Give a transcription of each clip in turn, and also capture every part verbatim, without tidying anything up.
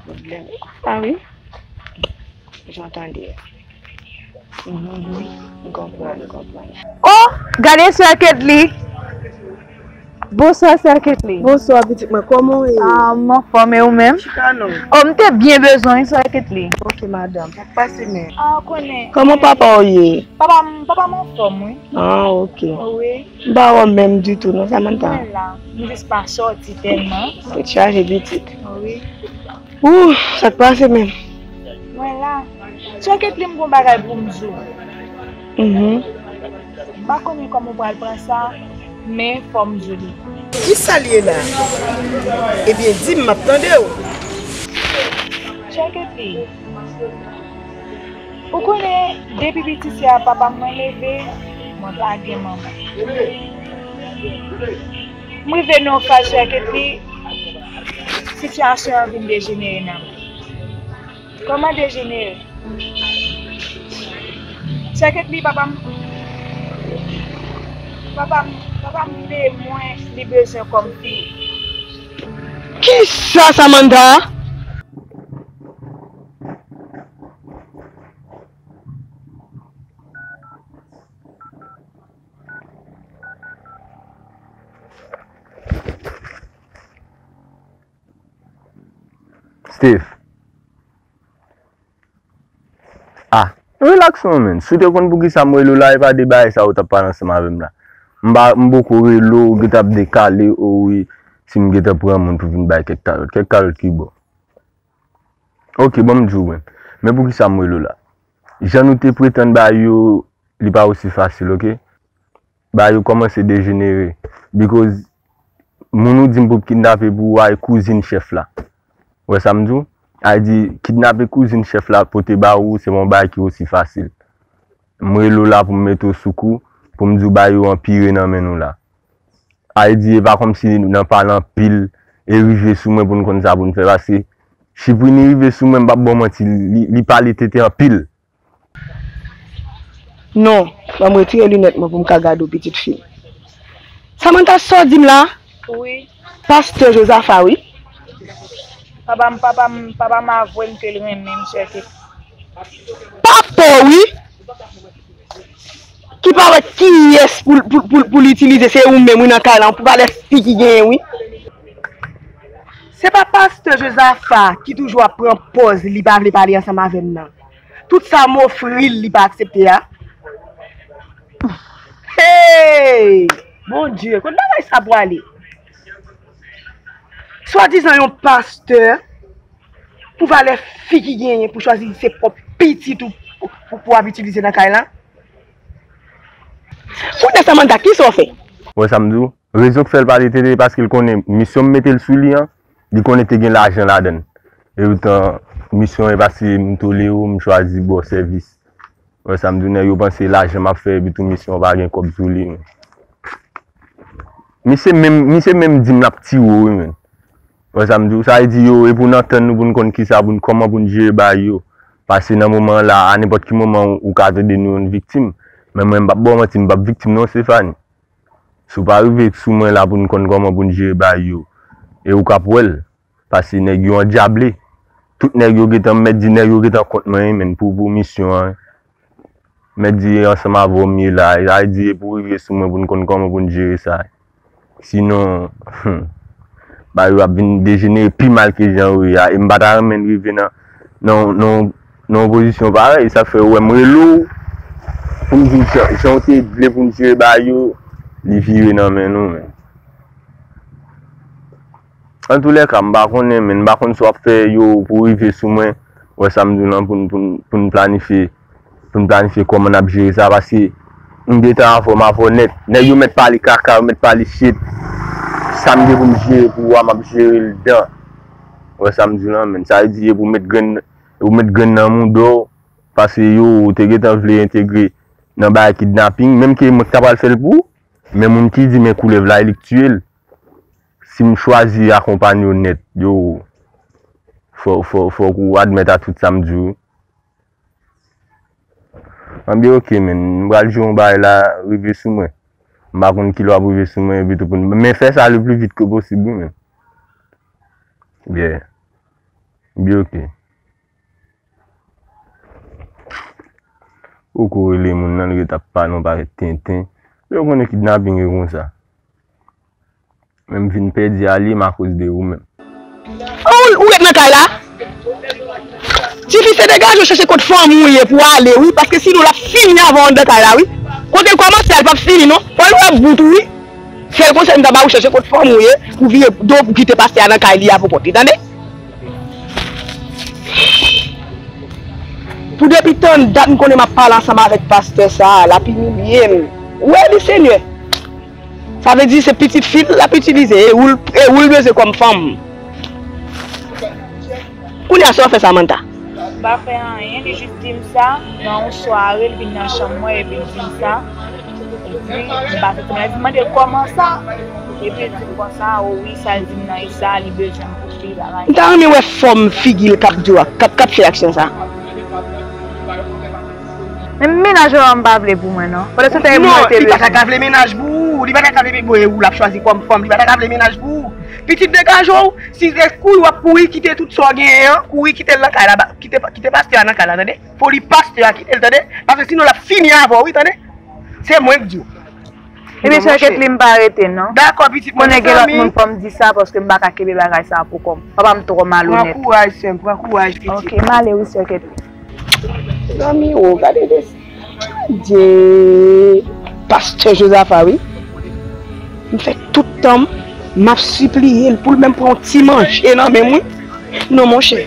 Pwoblèm. Ah wi. Jan w tande a. Mhm, mhm. M konprann, m konprann. Oh, gade sè Ketly. Bonswa sè Ketly. Bonswa pitit mwen, kòman w ye? Ah, m anfòm, e ou menm? Chita non. Oh, m te byen bezwen w, sè Ketly. Ok madanm, sa k pase menm? Ah, ou konnen. Kòman papa w ye? Papa m, papa m anfòm, wi. Ah, ok. Wi. M pa wè w menm ditou non, Samantha. Mwen la, m jis pa sòti tèlman. Tèt chaje pitit. Wi. Ooh, sa k pase menm? Mwen la. Sè Ketly, m gon bagay pou m di w. Mhm. M pa konnen kòman w pral pran sa, men fò m di w li. Kisa l ye la? Ebyen, di m, m ap tande w. Sè Ketly, ou konnen, depi piti sè a papa mwen leve, mwen pa gen manman. M rive nan yon faz, sè Ketly, sitiyasyon an vin dejenere nan men. Kòman dejenere? Sè Ketly, papa m, papa m, papa m peye mwen, li bezwen kòm fi. Kisa, Samantha? Steve. Ah, relax non, menn. Si w te konn poukisa m rele w la, e pa de bagay sa ou t ap pale ansanm avè m la. M pa, m poko rele w, ou gentan ap dekale, o wi, si m gentan pran moun pou vin bay kèk kalòt. Kèk kalòt ki bò? Ok, ban m di w, menn. Men poukisa m rele w la? Jan nou te pretann bagay yo, li pa osi fasil, ok? Bagay yo kòmanse dejenere. Because moun ou di m pou kidnape pou ou a, e kouzin chèf la. Ou wè sa m di w? A di, kidnape kouzin chèf la, pote ba ou, se pa yon bagay ki osi fasil. M rele w la pou m mete w sou kou, pou m di w bagay yo anpire nan men nou la. A di, e pa kòmsi nan pale anpil, e rive sou mwen pou n konn sa pou n fè, paske Chiprini rive sou mwen, m p ap ba w manti, li, li pale tenten anpil. Non, ban m retire linèt mwen pou m ka gade w, pitit fi m. Samantha, sa w di m la? Wi. Pastè Jozafa, wi. Papa m, papa m, papa m avwe m ke l renmen m, sè Ketly. Papa w, wi. Ki pa wè kiyès pou, pou, pou, pou l itilize, se ou menm, wi, nan kay la, pou valè fi ki genyen, wi. Se pa pastè Jozafa ki toujou ap pran pòz li pa vle pale ansanm avè m nan. Tout sa m ofri l, li pa aksepte a. Hey! Bondye, kot bagay sa pwale? Swadizan yon pastè pou valè fi ki genyen pou chwazi se pwòp pitit ou pou, pou, pou ap itilize nan kay la. Kounye a Samantha, kisa w fè? Wè sa m di w? Rezon k fè l pale tenten, e paske l konnen misyon m mete l sou li an, li konnen te gen lajan ladan l. E poutan, misyon e paske m tolere w, m chwazi ba w sèvis. Wè sa m di w, nèg yo panse lajan m ap fè, epi tou misyon an pa gen kòb sou li, men. Misye menm, misye menm di m l ap tiye w, wi, men. Wè sa m di w, sa vle di yo, e pou n antann nou, pou n konn kisa, pou n, kòman pou n jere bagay yo. Paske nan moman an la, a nenpòt ki moman, ou ka tande nou yon viktim. Men mwen, m p ap ba w manti, m p ap viktim non, Stéphanie. Si w pa rive sou mwen la pou n konn kòman pou n jere bagay yo, e ou k ap wè l. Paske nèg yo andyable. Tout nèg yo gentan, m mèt di nèg yo gentan kont mwen, wi, menn, pou, pou misyon an, wi. M mèt di ansanm avè w m ye la, sa vle di e pou rive sou mwen pou n konn kòman pou n jere sa. Sinon, hmm, bagay yo ap vin dejenere pi mal ke jan yo ye a. E m pa ta renmen n rive nan, nan, nan, nan yon pozisyon parèy. Sa k fè ou wè m rele w pou m di w jan, jan w te vle pou n jere bagay yo, li vire nan men nou, men. Antoulèka, m pa konnen, men m pa konn sa w ap fè yo pou rive sou mwen. Wè sa m di w lan, pou n, pou n, pou n planifye, pou n planifye kòman n ap jere sa, paske m gentan avè w, m avè w nèt. Nèg yo mèt pale kaka, yo mèt pale shit. Sa m gen pou m jere pou ou a, m ap jere l dan. Wè sa m di w lan, men. Sa vle di, e pou met grenn, e pou met grenn nan mouda w, paske yo, ou te gentan vle entegre nan bagay kidnaping, menm ke mwen k ta pral fè l pou ou, men moun ki di men koulèv la, e li k tiye l. Si m chwazi akonpanye w nèt, yo, fò, fò, fòk ou admèt a tout sa m di w. Anben, ok, menn. M pral jwe yon bagay la, rive sou mwen. M pa konn kilè w ap rive sou mwen, epi tou pou n, men fè sa le pli vit ke posib, wi, menn. Yeah. Bloke. Ou ko rele moun nan, li ret ap pale yon pakèt tenten. Yo konnen kidnaping yo konsa. Men m vin pèdi alye m akoz de ou menm. Ou, ou ret nan kay la? Tifi, se degaje w chèche kot fanmi w ye pou w ale, wi, paske sinon l ap fini avè w anndan kay la, wi. Kote l kòmanse a, l p ap fini, non. Fò l wè bout ou, wi. Sèl konsèy m ta ba w, chèche kot fanmi w ye, pou vire do pou kite pastè a nan kay li a pou kont li, tande? Pou depi tann dat m konnen m ap pale ansanm avèk pastè sa a, l ap imilye m. Ou wè li, Senyè? Sa vle di se pitit fi l l ap itilize, e ou l, e ou l bezwen kòm fanm. Kounye a, sa w fè Samantha? M pa fè anyen, li jis di m sa, nan yon sware, li vin nan chanm mwen, epi l di m sa. Epi, m pa fè anyen, m mande l kòman sa. Epi, l di m konsa, o wi, sa l di m nan, e sa, li bezwen m pou fi bagay. M ta renmen wè fòm figi l k ap di w a, k ap, k ap fè aksyon sa. Men mennaj ou an m pa vle pou mwen, non. Pandan se tan e mwen te bezwen. Non, li pa ta ka vle mennaj pou ou. Li pa ta ka vle, bon, e ou l ap chwazi kòm fanm. Li pa ta ka vle mennaj pou ou. Pitit, degaje w. Si se kouri w ap kouri, kite tout sa w genyen an, kouri kite l nan kay la, ba, kite, kite pastè a nan kay la, tande? Foli pastè a kite l, tande? Paske sinon l ap fini avè w, wi, tande? Se mwen k di w. Ebyen, sè Ketlin, m pa rete, non. Dakò, pitit mwen, konnen gen lòt moun, fò m di sa, paske m pa ka kenbe bagay sa a pou kò m. Papa m twò malonèt. Pran kouraj, sè m, pran kouraj, pitit. Ok, m ale wi, sè Ketlin. Zanmi, o, gade de, gade pastè Jozafa, wi. M fè tout tan m, m ap sipliye l pou l menm pran yon ti manje nan men m, wi. Non, monchè.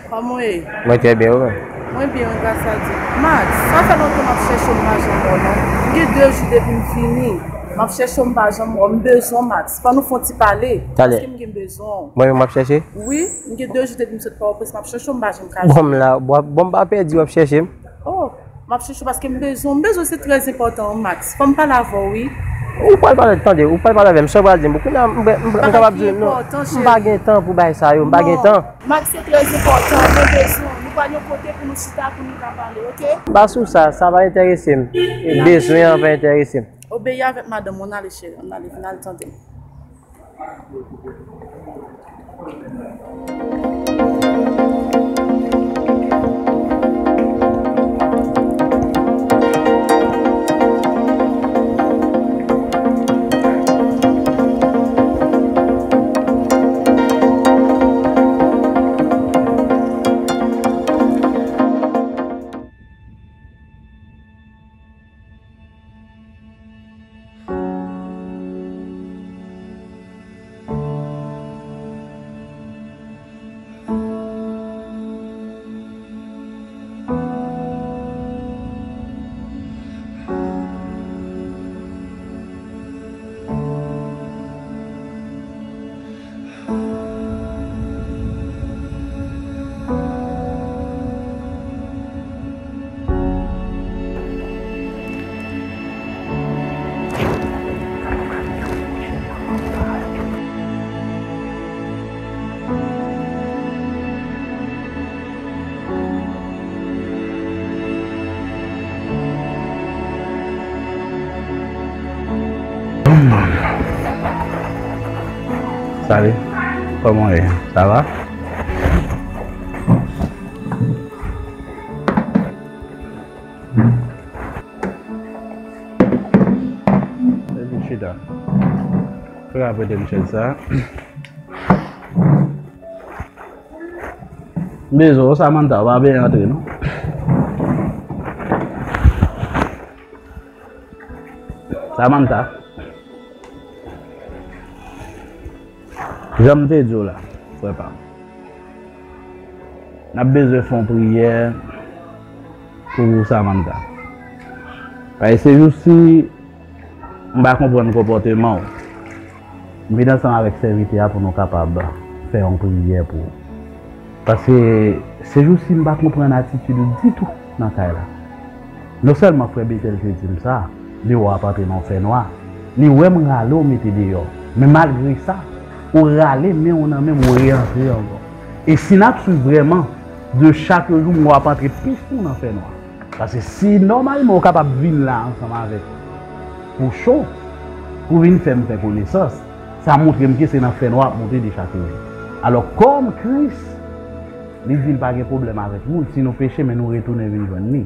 Kòman w ye? Mwen trè byen, ou menm? Mwen byen, wi, gras a Dye. Max, sa fè lontan m ap chèche w, m pa janm wè w, non. M gen de jou depi m vini. M ap chèche w, m pa janm wè w. M bezwen w, Max. Fò nou fè yon ti pale. Talè. Paske m gen bezwen w. Mwen menm w ap chèche? Wi, m gen de jou depi m sot Pòtoprens, m ap chèche w, m pa janm ka jwenn ou. Bon, m la, bon, bon, m pa pèdi, w ap chèche m? Oh, m ap chèche w paske m bezwen w. M bezwen w, se trè enpòtan, wi, Max. Fò m pale avè w, wi. Ou pral pale, tande, ou pral pale avè m, sa w pral di m. Kounye a, m, m, m kapab di w non. M pa gen tan pou bagay sa yo, m pa gen tan. Max, se trè enpòtan, mwen bezwen w. Nou pral yon kote pou nou chita, pou nou ka pale, oke? M pa sou sa, sa pa enterese m. Bezwen an pa enterese m. Obeyi avèk madanm ou, ann ale, cheri, ann ale, vin al tande m. Salut, kòman w ye? Sa va? Epi chita. Frè a prete m chèz sa. M bezwen w, Samantha, w pa vle antre, non? Samantha. Jan m te di w la, frè pa m. N ap bezwen fè yon priyè pou Samantha. Paske se jou si m pa konprann konpòteman w. M vin ansanm avèk sèvitè a pou nou kapab fè yon priyè pou ou. Paske se jou si m pa konprann atitid ou ditou. nan kay la. Non sèlman frè Betèl te di m sa, li wè w ap antre nan yon fènwa, li wè m rale w mete deyò. Men malgre sa, ou rale men w nan men m, ou reantre ankò. E si n ap swiv vrèman, de chak jou m wè w ap antre plis tou nan fènwa. Paske si nòmalman ou kapab vin la ansanm avèk pou cho, pou vin fè m fè konesans, sa montre m ke se nan fènwa w ap monte de chak jou. Alò, kòm Kris, li di l pa gen pwoblèm avèk moun, si nou peche, men nou retounen vin jwenn li.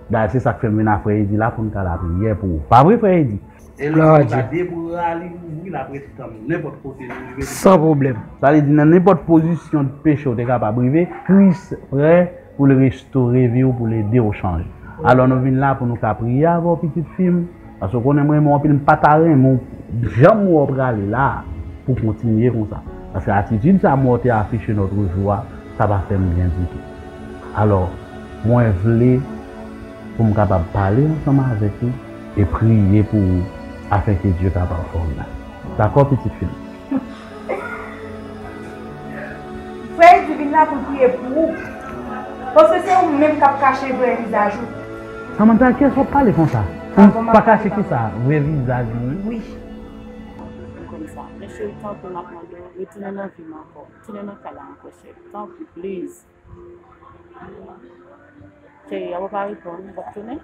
Dayè, se sa k fè m vin a frè Edi la pou n ka lapriyè pou ou. Pa vre, frè Edi? E lòske ou ka deboure a, li ouvri l, l ap rete tann ou nenpòt kote nou rive. San pwoblèm. Sa vle di, nan nenpòt pozisyon de peche ou te kapab rive, Kris prè pou l restore vi w, pou l ede w chanje. Alò, nou vin la pou nou ka priye avè w, pitit fi m, paske w konnen m renmen w anpil, m pa ta renmen w janm wè w prale la pou kontinye konsa. Paske atitid sa m wè w te afiche lòt jou a, sa pa fè m byen ditou. Alò, mwen vle pou m kapab pale ansanm avèk ou e priye pou ou, afenke Dye kapab fè w byen. Dakò, pitit fi m? Frè Edi vin la pou l priye pou ou. Paske se ou menm k ap kache vrè vizaj ou. Samantha, kiyès w ap pale konsa? Pou m pa kache kisa? Vrè vizaj mwen? Wi. Konsa. Men cheri, tanpri, m ap mande w, retounen nan vi m ankò. Tounen nan kay la ankò, cheri. Tanpri, please. Cheri, a w pa reponn, w ap tounen?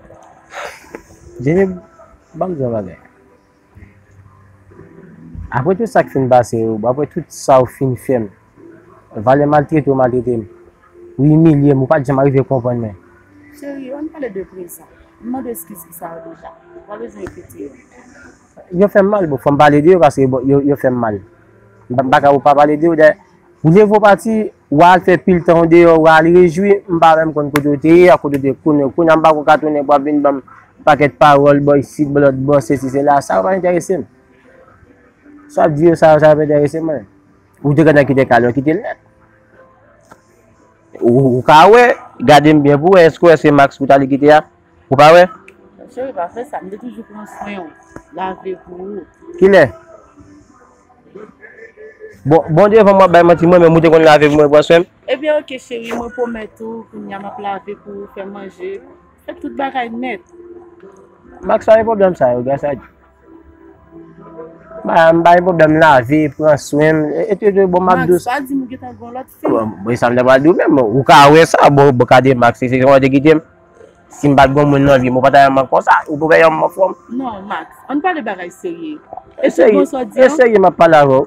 Jenny, ban m di yon bagay. Apre tout sa k fin pase yo, apre tout sa w fin fè m, valè maltrete w maltrete m, ou imilye m, ou pa t janm arive konprann mwen. Cheri, ann pale de prezan. M mande eskiz pou sa yo deja. Ou pa bezwen repete yo. Yo fè m mal, bon, fò m pale de yo paske bon, yo, yo fè m mal. M pa, m pa ka pa pale de yo, dayè, ou leve w pati, w al fè pil tan w deyò, w al rejwi, m pa menm konn kote w te ye, a kote w te konnen. Kounye a m pa ko ka tounen pou ap vin ban m pakèt pawòl, bò isit, bò lòt bò, sesi, sela, sa yo pa enterese m. Sa w ap di yo, sa yo, sa yo pa enterese mwen. Ou te gentan kite kay la, w kite l nèt. Ou, ou ka wè, gade m byen pou wè, èske w wè se Max ou t ale kite a? Ou pa wè? Cheri, pa fè sa, m te toujou pran swen w, lave pou ou. Kilè? Bon, bon devan mwen bay manti, mwen menm ou te konn lave pou mwen, pran swen m. Ebyen, oke, cheri, mwen pwomèt ou, kounye a m ap lave pou ou, fè manje, fè tout bagay nèt. Max, pa gen pwoblèm sa yo, gras a Dye. M pa, m pa gen pwoblèm lave, pran swen m, e, e, e, bon, m ap dous. Max, pa di m ou gentan gen yon lòt fi. Bon, bon, sa m ta pral di w menm, ou ka wè sa, bon, bon, gade Max, se, se, se, te kite m. Si m pa t gon moun nan vi m, ou pa ta renmen m konsa, ou pou wè yon m anfòm. Non, Max, ann pale bagay serye. E serye, e serye m ap pale avè w.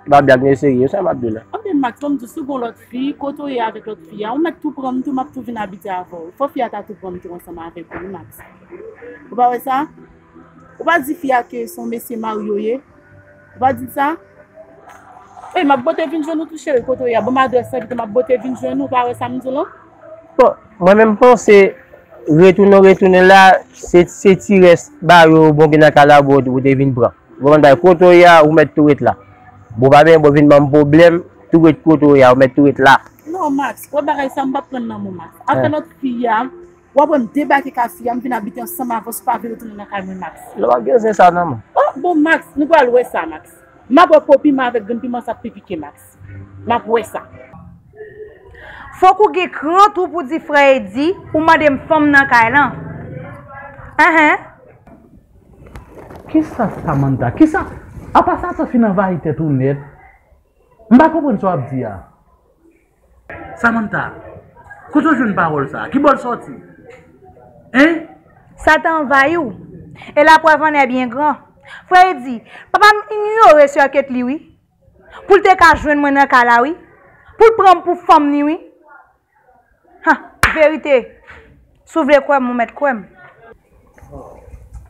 Pa blag, men serye, sa m ap di w la. Anben, Max, ban m di w, si w gon lòt fi, kote w ye avèk lòt fi a, ou mèt tou pran m tou, m ap tou vin abite avè w. Fò fi a ta tou pran m tou ansanm avèk ou, wi, Max. Ou pa wè sa? Ou pa di fi a ke se yon mesye marye w ye? Ou pa di l sa? Ey, m ap bote vin jwenn ou tou, cheri, kote w ye a? Ban m adrès la, pito m ap bote vin jwenn ou, ou pa wè sa m di w lan? Bon, mwen menm m panse, retounen w retounen la, se, se ti rès bagay yo bon ki nan kay la, bon, ou te vin pran. Ou konprann bagay, kote w ye a, ou mèt tou ret la. Bon, pa benyen, bon, vin ban m pwoblèm, tou ret kote w ye a, ou mèt tou ret la. Non, Max, wè bagay sa, m p ap pran nan men w, Max. Afè lòt fi a, w ap wè m debake kay fi a, m vin abite ansanm avè w, si w pa vle retounen nan kay mwen, Max. Non, pa gen zen sa nan men w. Oh, bon, Max, nou pral wè sa, Max. M ap wè po piman avèk grenn piman sa ap pi pike, Max. M ap wè sa. Fòk ou gen kran tou pou di frè Edi, ou mande m fanm nan kay lan. Enhen. Kisa Samantha? Kisa? Apa sa, sa fin anvayi tèt ou nèt? M pa konprann sa w ap di a. Samantha, kote w jwenn pawòl sa a? Ki bò l sòti? Hein? Sa te anvayi w. E laprèv an è byen gran. Frè Edi, papa m inyore sè Ketly wi. Pou l te ka jwenn mwen nan kay la wi. Pou l pran m pou fanm ni wi. Ha, verite. Si w vle kwè m, ou mèt kwè m.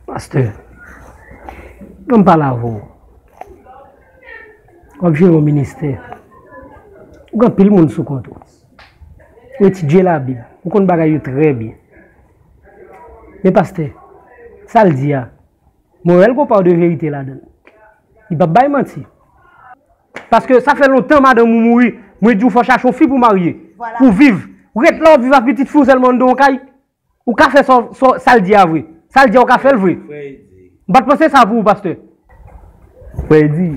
Pastè, ban m pale avè w. W ap jere yon ministè. Ou gen anpil moun sou kont ou. Ou etidye Labib. Ou konn bagay yo trè byen. Men pastè, sa l di a, mwen wè l gon pa de verite ladan l. Li p ap bay manti. Paske sa fè lontan madanm ou mouri, mwen di w fò w chache yon fi pou w marye, pou w viv. Ou ret la w ap viv ak pitit fi w sèlman anndan yon kay. Ou ka fè sa, sa, sa l di a vre. Sa l di a ou ka fè l vre. M pa t panse sa pou ou, pastè. Frè Edi,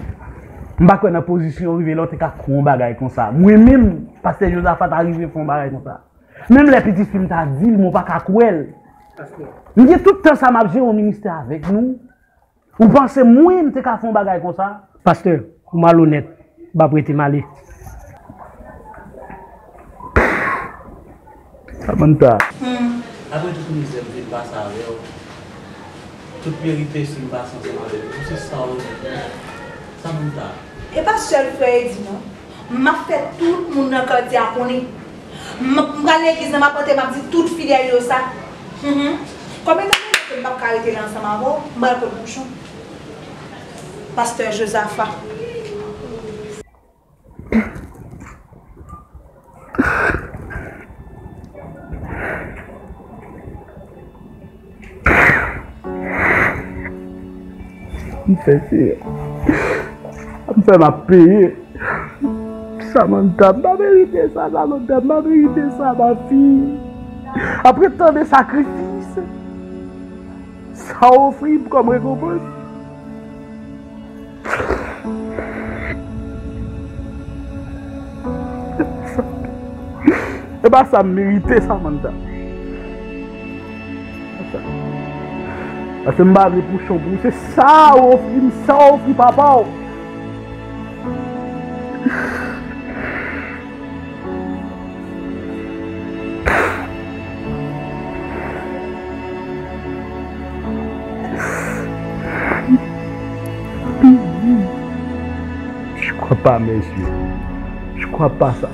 m pa kwè nan pozisyon w rive la w te ka kwè yon bagay konsa. Mwen menm, pastè Josaphat ta rive fè yon bagay konsa. Menm lè pitit fi m ta di l, mwen pa ka kwè l. M gen tout tan sa m ap jere yon ministè avèk nou. Ou panse mwen m te ka fè yon bagay konsa? Pastè, ou malonèt. M ap rete m ale. Samantha. Hmm. Apre tout mizè m fin pase avè w, tout peripesi m pase ansanm avè w, se sa w di. Samantha. E pa sèl frè Edi non. M ap fè tout moun nan katye a konnen. M, m pral legliz nan, m ap antre, m ap di tout fidèl yo sa. Mhm. Konbyen tan m rete m p ap ka rete la ansanm avè w, m pral kot bouchon. Pastè Jozafa. M fè, Seyè. M fè, m ap peye. Samantha, m pa merite sa, Samantha, m pa merite sa, ma fille. Apre tan de sakrifis, sa w ofri m kòm rekonpans. E pa sa m merite, Samantha. Paske m pa vle pouchon pou ou. Se sa w ofri m, sa w ofri papa w. Je crois pas mes yeux. Je crois pas ça.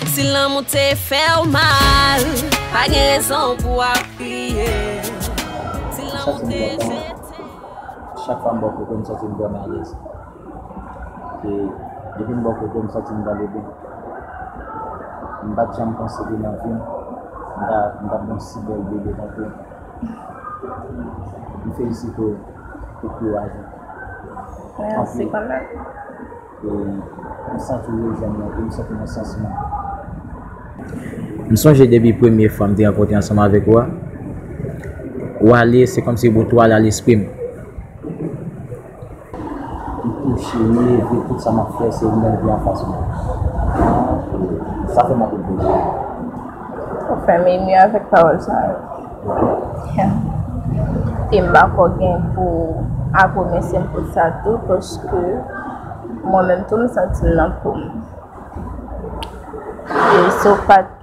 Si lanmou te fè w mal, pa gen rezon pou w ap kriye. Si lanmou te jete. Chak fwa m bò kote, m santi m vrèman alèz. E depi m bò kote, m santi m prale byen. M pa t janm panse ke nan vi m, m ta, m t ap gen yon si bèl bebe tankou w. M felisite w pou kouraj ou. Mèsi kanmenm. E m santi w rejwenn mwen, e m santi w nan sans mwen. M sonje depi premye fwa m te rankontre ansanm avèk ou a, w ale, se kòmsi w twale lespri m. M touche, m leve, tout sa m ap fè, se ou menm ki anfas mwen. Sa fè m anpil plezi. Ou fè m eme avèk pawòl sa yo. E m pa kwè w gen pou ap remèsye m pou sa tou, paske mwen menm tou, m santi m nan po m. E si w pa t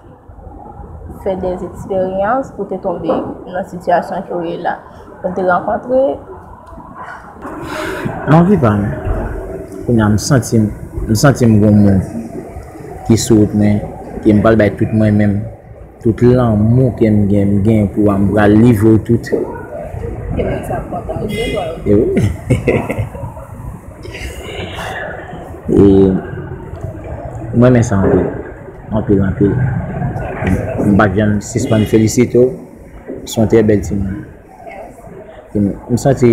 fè dèz eksperyans pou w te tonbe nan sitiyasyon ke w ye la, pou n te rankontre. Nan vi pa m, kounye a m santi m, m santi m gon moun ki sou wout mwen, ke m pral bay tout mwen menm, tout lanmou ke m gen, m gen pou w a, m pral livre w tout. E moun sa ap kontan resevwa w. E wi. E mwen renmen sa anpil. Anpil, anpil. M pa t janm sispann felisite w. Se yon trè bèl timoun. E m, m santi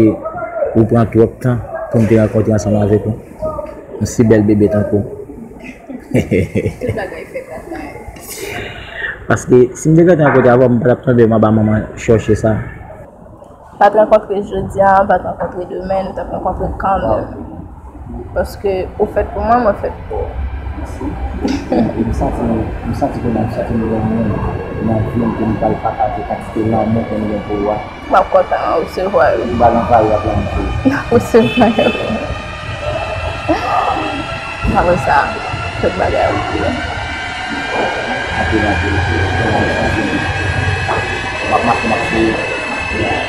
ou pran twòp tan pou m te rankontre ansanm avèk ou. Yon si bèl bebe tankou w. Tout bagay fèt ak tan. Paske si m te gentan rankontre avè w, m pa t ap tonbe anba manman chèche sa. Pa t rankontre jodi a, pa t rankontre demen, nou t ap rankontre kanmenm. Paske ou fèt pou mwen, mwen fèt pou ou. Mèsi. E m santi, m santi ke m ap sòti yon moun nan vi m, ke m pral pataje kantite lanmou ke m gen pou ou a. M ap kontan resevwa yo. M pral anvayi ak lanmou pou ou. M ap resevwa yo. Apre sa, tout bagay ap byen. Anpil, anpil. M ap mache, m ap souri.